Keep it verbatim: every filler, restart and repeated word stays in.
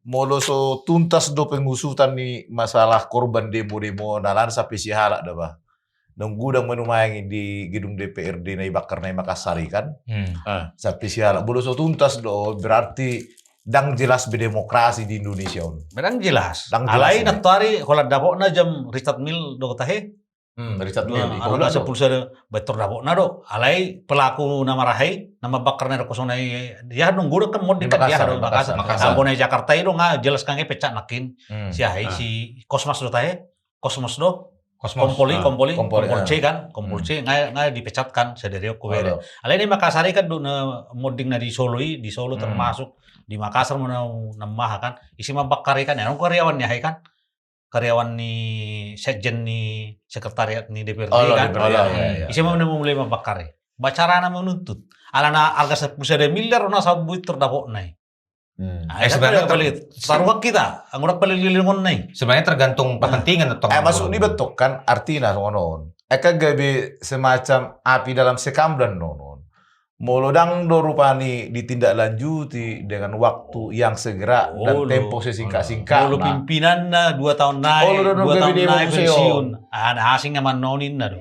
Molo so tuntas do pengusutan ni masalah korban demo-demo na lan sampe sihalak da ba. Nunga godang manumaeng di gedung D P R D na i Bakar na i Makassar i kan. Hmm. Ah. Sampe sihalak. Molo so tuntas do, berarti ndang jelas be demokrasi di Indonesia on. Ndang jelas. Ndang jelas. Alai nantoari holan dapotna jam Richard Mille do tahe. Hmm, Richard Mille. Anu, sampulu sada, ba tor dapotna do. Alai pelaku na marhaha i, na mambakar na i, na kosong na i, dia nunga godang kan monding kan dia do Makassar. Makassar. Anggo na i Jakarta i do, nga jelas kan, nga pecat nangkin. Hmm. Si aha i, si Kosmas do tahe. Kosmos do. Kosmos. Kompol i, ah, Kompol i, Kompol i, Kompol C kan, Kompol C, nga, nga dipecat kan, sadari on hubereng. Alai na i Makassar i kan do na monding na di Solo i, di Solo termasuk, di Makassar ma na, na maha kan, ise mambakar i kan, ya, karyawan ni aha i kan, karyawan ni sekjen ni sekretariat ni D P R D kan. Ise ma na mulai mambakar i. Ba carana menuntut. Alana arga sampulu sada miliar, na sabuit terdapotna i. Hmm. Ah, eh, sebenarnya taruhan kita, anggo na palilingon na i. Sebenarnya tergantung kepentingan atau, eh, masuk di bentuk kan, artina songon on. Eka gabe semacam api dalam sekamdan non. Molo ndang do rupani ditindaklanjuti dengan waktu yang segera dan tempo sesingkat-singkatna. Molo pimpinanna dua taon nai, dua taon nai pensiun. Ah, na asing na mannoninna do.